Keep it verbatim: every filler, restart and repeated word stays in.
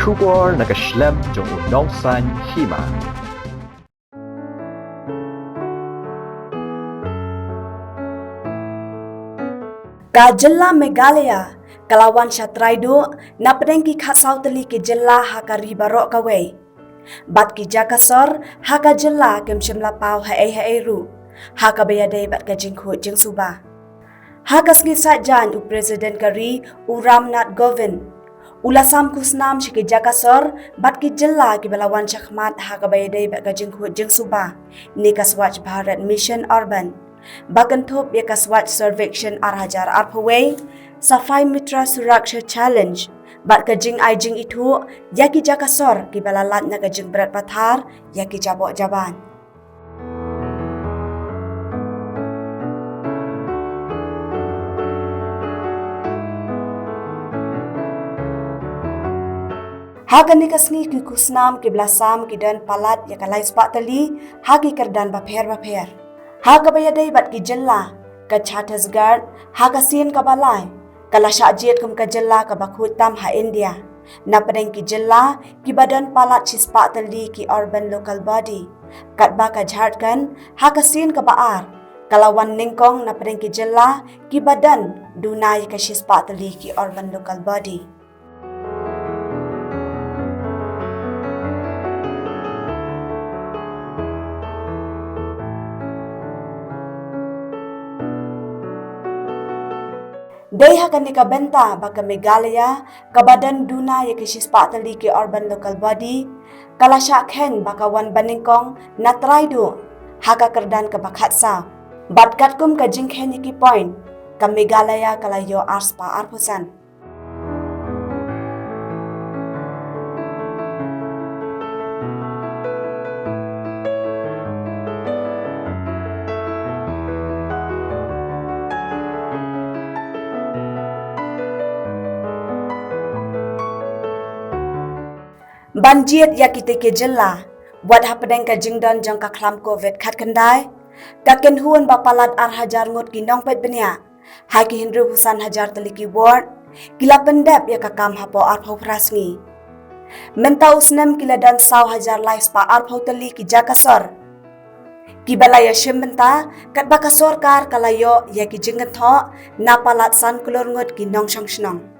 Khubor na ka shlem jong u nongsan hima. Ka jylla Meghalaya ka la wan sha trai duh na pdeng ki khatsaw tylli ki jylla ha ka ri baroh kawei. Bad ki jaka sor ha ka jylla kim shym la paw haei haei ruh ha kaba ïadei bad ka jingkhuid jingsuba. Ha ka sngi Saitjaiñ, u President ka ri, u Ram Nath Kovind, u la sam khusnam sha ki jaka sor bad ki jylla kiba la wan shakhmat ha kaba ïadei bad ka jingkhuid jingsuba ne ka Swachh Bharat Mission Urban, ba kynthup ïa ka Swachh Survekshan ar hajar arphew wei, Safai Mitra Suraksha Challenge, bad ka jingai jingithuh ïa ki jaka sor kiba la lait na ka jingbret pathar ïa ki jaboh jaban. Ha kane ka sngi ki khusnam kiba la sam ki don palat ïa ka lai spah tylli ha ki kyrdan bapher bapher. Ha kaba ïadei bad ki jylla, ka Chhattisgarh ha ka sien kaba lai ka la shah jied kum ka jylla kaba khuid tam ha India na pdeng ki jylla kiba don palat shispah tylli ki urban local body, katba ka Jharkhand ha ka sien kaba ar ka la wan nyngkong na pdeng ki jylla kiba don duna ïa ka shispah tylli ki urban local body. Dei ha kane ka bynta ba ka Meghalaya kaba don duna ïa ka shispah tylli ki urban local body ka la shah kheiñ ba ka wan banyngkong na trai duh ha ka kyrdan kaba khatsaw. Bad katkum ka jingkheiñ ïa ki point, ka Meghalaya ka la ïoh arspah arphew san. Ban jied ïa kitei ki jylla, wat hapdeng ka jingdon jong ka khlam covid khatkhyndai, ka kynhun ba palat ar hajar ngut ki nongpeit bniah ha ki hynriewphew san hajar tylli ki ward ki la pyndep ïa ka kam hapoh arphew phra sngi. Mynta u snem ki la don saw hajar lai spah arphew tylli ki jaka sor kiba la ïashim bynta, katba ka sorkar ka la ïoh ïa ki jingkynthoh na palat san klur ngut ki nongshong shnong.